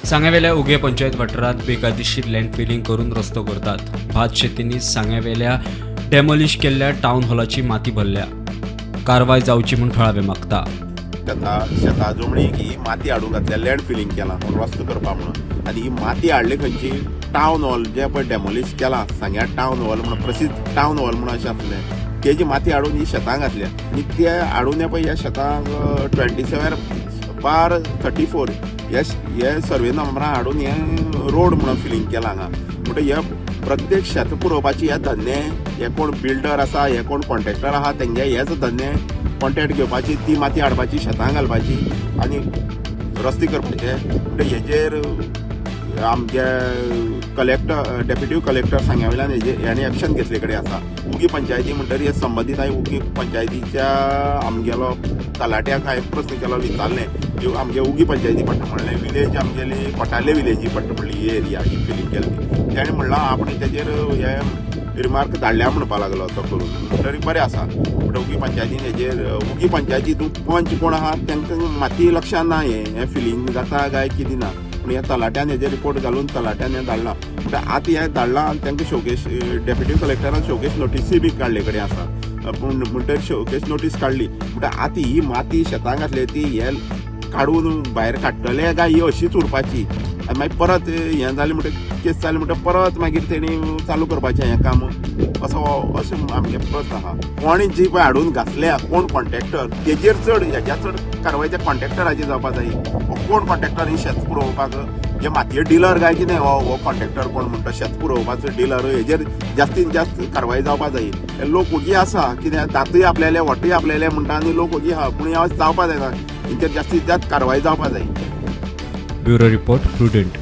सांग्यावेल्या उगे पंचायत वाठारांत बेकायदेशीर लँडफिलिंग करून रस्तो करतात. भात शेतींनी सांग्यावेल्या डेमोलिश केल्ल्या टावन हॉलाची माती भरल्या. कारवाय जावची म्हूण थळावे मागता. शेता शेता जमणीक ही माती हाडून घातल्या, लँड फिलींग केलां रस्तो करपा म्हणून. आनी ही माती हाडली खंयची? टावन हॉल जे पळय डेमोलिश केलां, सांग्या टावन हॉल म्हणून प्रसिद्ध टावन हॉल म्हणून अशें आसलें, तेजी माती हाडून ही शेतां घातल्या. आनी ते हाडून हे पळय ह्या शेतांक 27/34 हे हे सर्वे नंबरां हाडून हें रोड म्हणून फिलींग केलां हांगा. म्हणटकीर हे प्रत्येक शेत पुरोवपाची हे धंदे, हे कोण बिल्डर आसा, हे कोण कॉन्ट्रॅक्टर आहा, तेंगे हेच धंदे, कॉन्ट्रॅक्ट घेवपाची, ती माती हाडपाची, शेतां घालपाची आनी रस्ते करपाचे. म्हणटकीर हेजेर आमगे कलेक्टर, डेप्युटी कलेक्टर सांग्या वयल्यान हेजे हेणी एक्शन घेतले कडेन आसा. उगी पंचायती म्हणटकीर हे संबंदीत हांवें उगी पंचायतीच्या आमगेलो तलाट्याक हांवें प्रस्न केलो, विचारलें, ह्यो आमगे उगी पंचायती पडटा म्हणलें, विलेज आमगेली कोटाले विलेजी पडटा म्हणली ही एरिया ही फिलींग केल्ली. तेणें म्हणलां आपण तेजेर हे रिमार्क धाडल्या म्हणपा लागलो तो करून. म्हणटकीर बरें आसा. म्हणटा उगी पंचायतीन हेजेर, उगी पंचायती हितून पंच कोण आहा तांकां माती लक्षान ना हें हें फिलींग जाता काय कितें ना. पूण ह्या तलाट्यान हेजेर रिपोर्ट घालून तलाट्यान हें धाडलां. म्हणटा आतां हें धाडलां आनी तांकां शोकेस, डेप्युटी कलेक्टरान शोकेस नोटीसूय बी काडले कडेन आसा. पूण म्हणटकीर शोकेस नोटीस काडली म्हणटा आतां ही माती शेतां घातली ती हे काडून भायर काडटले काय ही अशीच उरपाची? आनी मागीर परत हें जालें म्हणटकीर, केस जाली म्हणटकीर परत मागीर तेणी चालू करपाचें हें काम. असो अशें आमगे प्रस्न आहा. कोणी जी पळय हाडून घातल्या, कोण कॉन्ट्रॅक्टर, तेजेर चड हेज्या चड कारवाय त्या कॉन्ट्रॅक्टराचेर जावपा जाय. हो कोण कॉन्ट्रॅक्टर ही शेत पुरोवपाक हे मातये डिलर काय कितें? हो हो कॉन्ट्रॅक्टर कोण म्हणटा शेत पुरोवपाचो डिलर, हेजेर जास्तीन जास्त कारवाय जावपा जाय. हे लोक ओगी आसा. कितें दांतूय आपल्याले, वोटूय आपल्याले म्हणटा आनी लोक ओगी आहा. पूण हें जावपा जायना. हेंचेर जास्तीत जास्त कारवाय जावपा जाय. Bureau report, prudent.